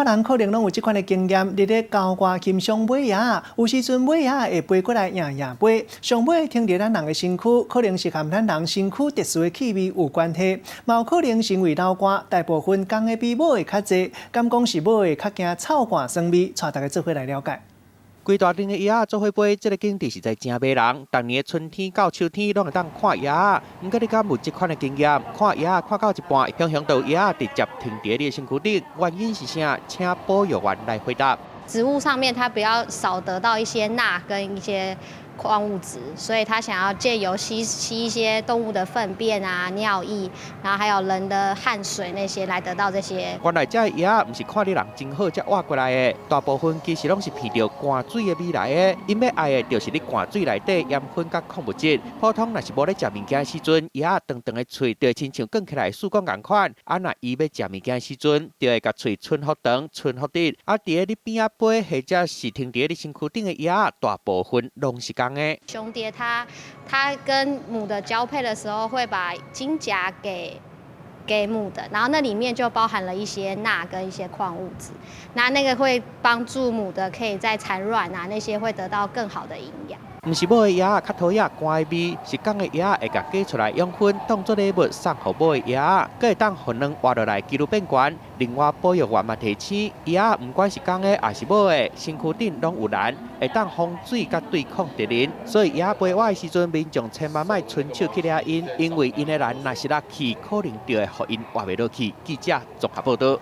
人可能攏有這款的經驗，佇咧郊外欣賞尾鷗，有時陣尾鷗會飛過來搖搖尾，上尾停佇咱人的身軀，可能是和咱人身軀特殊的氣味有關係，嘛有可能是因為流汗，大部分公的比母的較濟，敢講是母的較驚臭汗酸味，帶大家做伙來了解。規大陣的鷗仔做伙飛，這个景致實在誠迷人。逐年的春天到秋天，攏會當看鷗仔。毋過你敢有這款的經驗？看鷗仔看到一半，雄雄就有鷗仔直接停佇你的身軀頂，原因是啥？請保育員來回答。植物上面它比較少得到一些鈉跟一些礦物質，所以它想要借由吸吸一些動物的糞便啊、尿液，然後還有人的汗水那些來得到這些。原來這鷗仔毋是看你人真好才倚過來的，大部分其實攏是聞著汗水的味來的。𪜶欲愛的就是你汗水內底鹽分佮礦物質。普通若是無咧食物件的時陣，鷗仔長長的喙就會親像捲起來的雪糕仝款。啊，若伊欲食物件的時陣，就會共喙伸予長、伸予直。啊，佇咧你邊仔飛或者是停佇咧你身軀頂的鷗仔，大部分攏是公的。雄蝶它跟母的交配的時候，會把精莢給母的，然後那裡面就包含了一些鈉跟一些礦物質，那個會幫助母的可以在產卵啊那些會得到更好的營養。毋是母的鷗仔較討厭汗的味，是公的鷗仔會共挤出來養分，當做禮物送予母的鷗仔，閣會當予卵活落來幾率變懸。另外，保育員嘛提醒，鷗仔毋管是公的抑是母的，身軀頂攏有瀾，會當防水佮對抗敵人。所以鷗仔飛倚的時陣，民眾千萬莫伸手去掠𪜶，因為𪜶的瀾若是落去，可能就會予𪜶活袂落去。記者綜合報導。